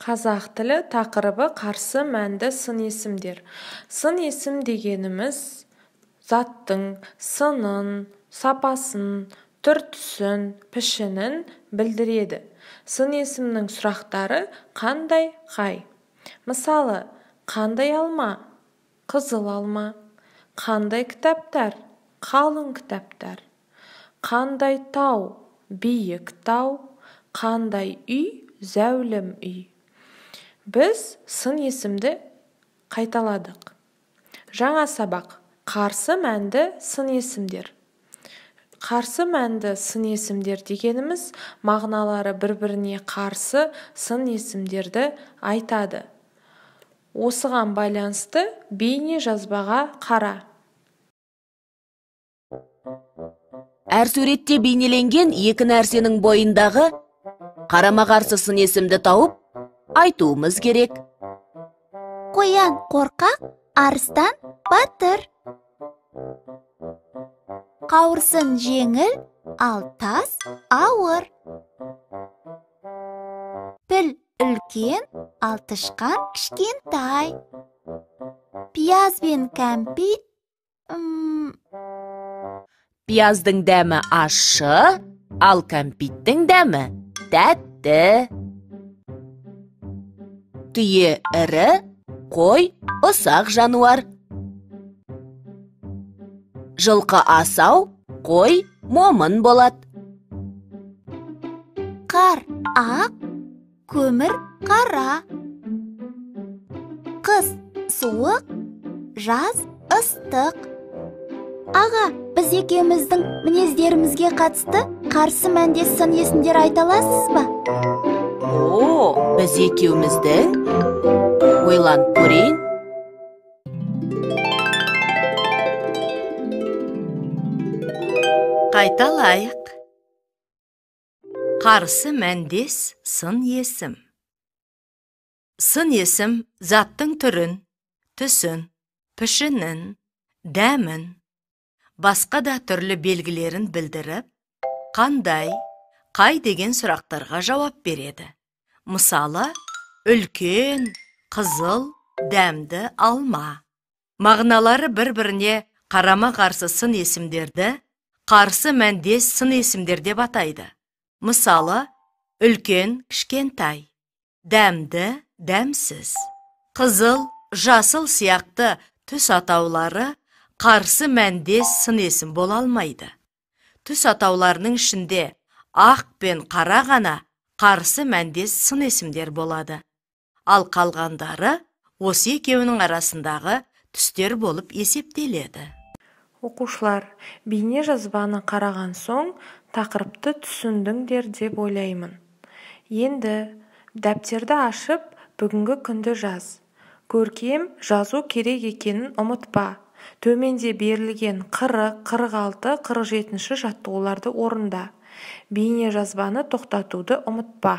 Қазақ тілі тақырыбы қарсы мәнді сын есімдер. Сын есім дегеніміз заттың сынын, сапасын, түр-түсін, пішінін білдіреді. Сын есімнің сұрақтары қандай, қай. Мысалы, қандай алма? Қызыл алма. Қандай кітаптар? Қалың кітаптар. Қандай тау? Биік тау. Қандай үй? Зәулім үй. Біз сын есімді қайталадық. Жаңа сабақ. Қарсы мәнді сын есімдер. Қарсы мәнді сын есімдер дегеніміз мағыналары бір-біріне қарсы сын есімдерді айтады. Осыған байланысты бейне жазбаға қара. Әр суретте бейнеленген екі нәрсенің бойындағы қарама-қарсы сын есімді тауып айтуымыз керек. Қоян қорқақ, арыстан батыр. Қауырсын жеңіл, ал тас ауыр. Піл үлкен, ал тышқан кішкентай. Пияз бен кәмпит. Пияздың дәмі ащы, ал кәмпиттің дәмі тәтті. Түйе ірі, қой ұсақ жануар. Жылқы асау, қой момын болады. Қар ақ, көмір қара. Қыс суық, жаз ыстық. Аға, біз екеуміздің мінездерімізге қатысты қарсы мәнде сын есімдер айта аласыз ба? О, біз екеуміздің? Ойланып көрейін. Қайталайық. Қарсы мәндес сын есім. Сын есім заттың түрін, түсін, пішінін, дәмін, басқа да түрлі белгілерін білдіріп, қандай, қай деген сұрақтарға жауап береді. Мысалы, үлкен, қызыл, дәмді алма. Мағыналары бір-біріне қарама-қарсы сын есімдерді қарсы мәндес сын есімдер деп атайды. Мысалы, үлкен, кішкентай, дәмді, дәмсіз, қызыл, жасыл сияқты түс атаулары қарсы мәндес сын есім бола алмайды. Түс атауларының ішінде ақ пен қара ғана қарсы мәндес сын есімдер болады. Ал қалғандары осы екеуінің арасындағы түстер болып есептеледі. Оқушылар, бейне жазбаны қараған соң тақырыпты түсіндіңдер деп ойлаймын. Енді дәптерді ашып, бүгінгі күнді жаз. Көркем жазу керек екенін ұмытпа. Төменде берілген 40, 46, 47 жаттығуларды орында. Бейне жазбаны тоқтатуды ұмытпа.